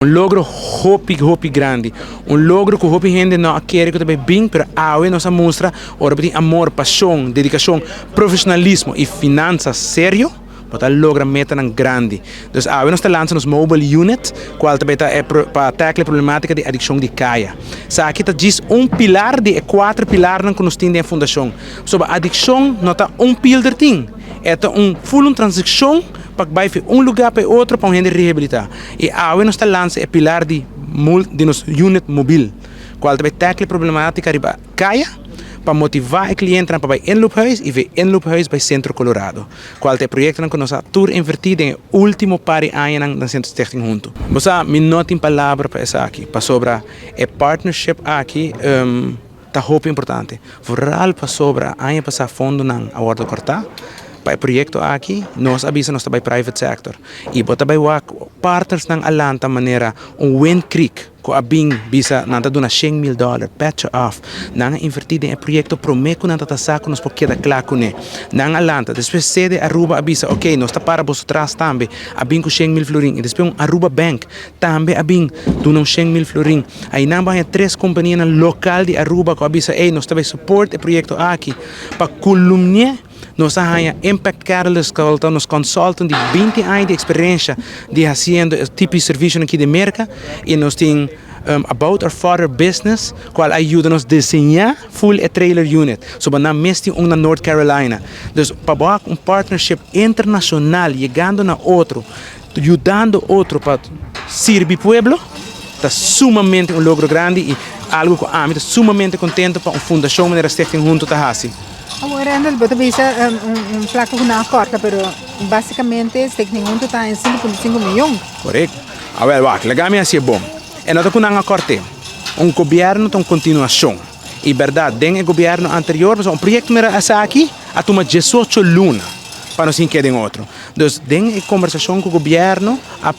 Un logro hopi hopi grandi. Un logro ku hopi hende no a kere ku ta bai bin, pero awe nos a mustra ora bo tin amor, pashon, dedikashon, profeshonalismo i finansa serio, bo ta logra metanan grandi. Dus awe nos ta lansa nos mobile unit, kual ta bai ta e pa tackle e problematika di adikshon di kaya. Esaki ta djis un pilar di e kuater pilarnan ku nos tin den e fundashon. Pasobra adikshon no ta un pilder tin, e ta un full un transakshon pa bai fi un lugá pa e otro pa un hende rehabilitá. I awe nos ta lansa e pilar di di nos unit mobil, kual ta bai tackle e problematika riba kaya pa motivá e klientenan pa bai inloophuis i via inloophuis bai Centro Colorado, kual ta e proyektonan ku nos a tur invertí den e último par di añanan na Centro Stichting Huntu. Bo sa, mi no tin palabra pa esaki, pasobra e partnership aki ta hopi importante, vooral pasobra aña pasá fondonan a wòrdu kòrtá pa e proyekto aki, nos a bisa nos ta bai private sector i bo ta bai wak partnersnan a lanta manera un Wind Creek ku a bin bisa nan ta duna 100.000 dòler petje af, nan a invertí den e proyekto promé ku nan ta ta sa ku nos por keda kla kuné, nan a lanta despues sede Aruba a bisa ok nos ta para boso tras tambe a bin ku 100.000 florin i despues un Aruba Bank tambe a bin duna un 100.000 florin. Ainan bo haña tres kompanianan lokal di Aruba ku a bisa ey nos ta bai support e proyekto aki. Pa kulumnié nos a haña Impact Catalyst ku ta nos consultant di 20 aña di eksperensha di hasiendo e tipo di servisionan aki di Merka i nos tin About Our Father Business kual a yuda nos diseñá full e trailer unit. So bo nan mes tin un na North Carolina. Dus pa bo hak un partnership internashonal yegando na otro yudando otro pa sirbi pueblo ta sumamente un logro grandi y algo cu ami ta sumamente contento pa un fundacion manera Stichting Hunto ta haci. Awor Randall, bo ta bisa un placa cu nan a corta, pero basicamente Stichting Hunto ta en 5.5 miyon. Correcto. Awel, wak, laga mi haci e bon. E no ta cu nan a corte. Un gobierno ta un continuacion. Y berdad, den e gobierno anterior, pasobra un proyecto manera esaki a tuma 18 luna pa nos hinca den otro. Dus den e conversacion cu gobierno a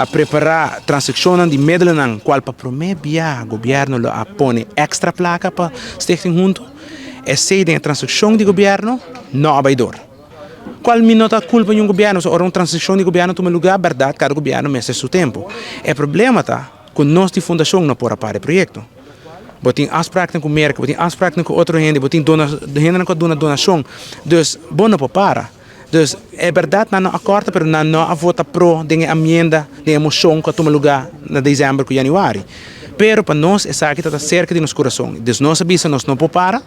prepara transaccionnan di middelenan cual pa prome bia gobierno lo a pone extra placa pa Stichting Hunto. Esey den e transaccion di gobierno no a bay door. Cual mi no ta culpa di un gobierno, so ora un transaccion di gobierno tuma lugar, berdad, cada gobierno mester su tempo. E problema ta cu nos di fundacion no por a para e proyecto. Bo tin afspraken cu Merca, bo tin afspraken cu otro hende, bo tin hende cu duna donacion. Dus bo no por para. Dus e berdad nan no a corta, pero nan no a vota pro den e enmienda, den e mocion cu a tuma lugar na december cu januari. Pero pa nos esaki ta cerca di nos curason. Dus nos a bisa nos no por para.